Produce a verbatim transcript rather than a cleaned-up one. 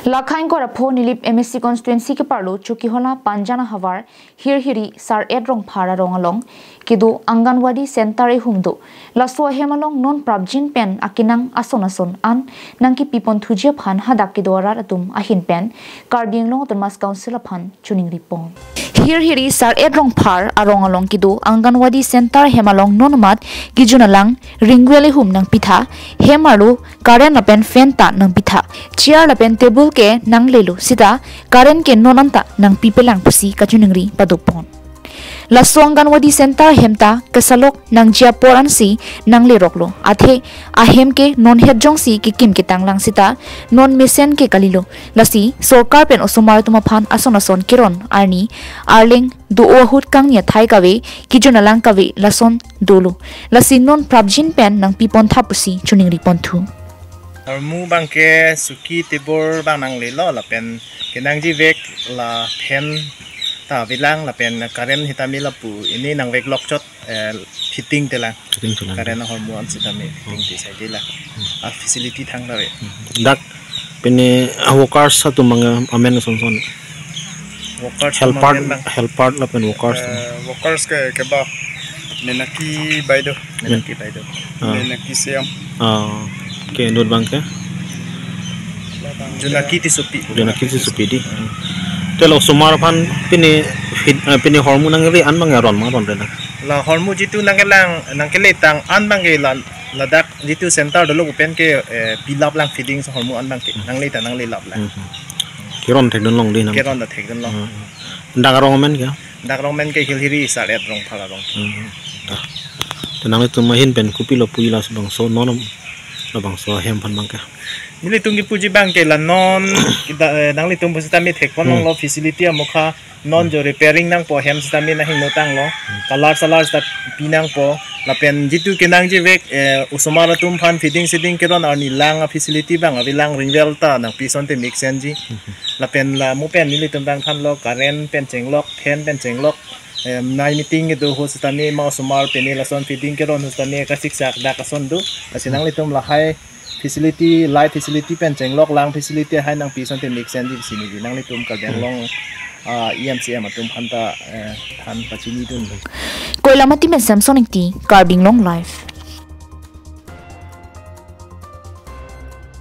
Lakhang Korapho Nilip M A C constituency keparlo Chokihola Panjan ahavar Hirhiri Sar-et Rongphar arong along kedo Anganwadi center ehum do. Laso ahem along non prapjin pen akenang ason ason an nangkepi pon thuji aphan hadak kedo arat atum ahin pen Karbi Anglong Autonomous Council aphan choningri pon. Hirhiri Sar-et Rongphar arong along kedo Anganwadi center hem along non amat kejun alang ringwel ehum nangpitha, hem arlo current lapen fan ta nangpitha, chair lapen table ke nanglelo sita current ke non anta nangpipelang pusi kachoningri pado pon. Laso Anganwadi center hem ta kesalok nangji apor ansi nangleroklo. Athe ahem ke non het jongsi kekim ketang lang sita non mesen ke kalilo. Lasi sorkar pen osomar atum aphan ason ason keron arni arleng do ahut kangni athai kave, kejun alang kave lason dolo. Lasi non prapjin pen nangpi pon tha pusi choningri pon thu. Hormu abangke suki tebor abang nanglelo lapen kenangji vek la fan ta avelang lapen current sitame lapu ini nangveklok chot, eh, fitting telang. Fitting telang. Current ahormu an sitame fitting te sai de la. A facility thang ta ave. Dak pini workers atum abang amen son son. Workers atum helper, amen abang. Helper lapen workers. Eh, workers ke, keba Menaki Baideo. Menaki Baideo. Ah. Menaki Siam. Ah, ke inut abangke? Junaki Tissopi. Junaki Tissopi di. Te la osomar aphan pini fit, eh, pini hormu nangri an abang aron ma aron rena. La hormu jitu nangkelang, nangkeletang an abangke la, ladak jitu center dolo pu pen ke, eh, pilap lang feeding so hormu an abangke. Hmm. Nangleta nanglelap lang. Hmm. Keron thekdun long di nang. Keron ta thekdun long. Hmm. Dak arong amen ke? Dak arong amen ke Hirhiri Sar-et Rongphar arong. Hmm. Ah. Te nanglitum ahin pen kopilo pu-i labangso non labangso ahem aphan abangke? Nelitum kepuji abangke la non kita, eh, nanglitum pusitame thek pon longlo, hmm, facility amokha non jo repairing nangpo, hem sitame nahingno tanglo. Hmm. Color salar sita pi nangpo. Lapen jitu kenangji vek, eh, osomar atum aphan feeding seeding keron arni lang a facility abang avelang, ringwel ta nangpi asonte mix enji. Hmm. Lapen la mo pen nelitum abang thanlo current pen chenglok, fan pen chenglok, em, night meeting kedo ahut sitame ma osomar pene lason feeding keron ahut sitame kasiksak dak ason do. Lasi nanglitum lahai facility, light facility pen chenglok, lang facility hai nangpi asonte mix enji pusi neli nanglitum Karbi Anglong, ah, E M C M atum aphan ta, eh, than pachinidun. Koilamati pen Samson Ingti, Karbi Anglong Live.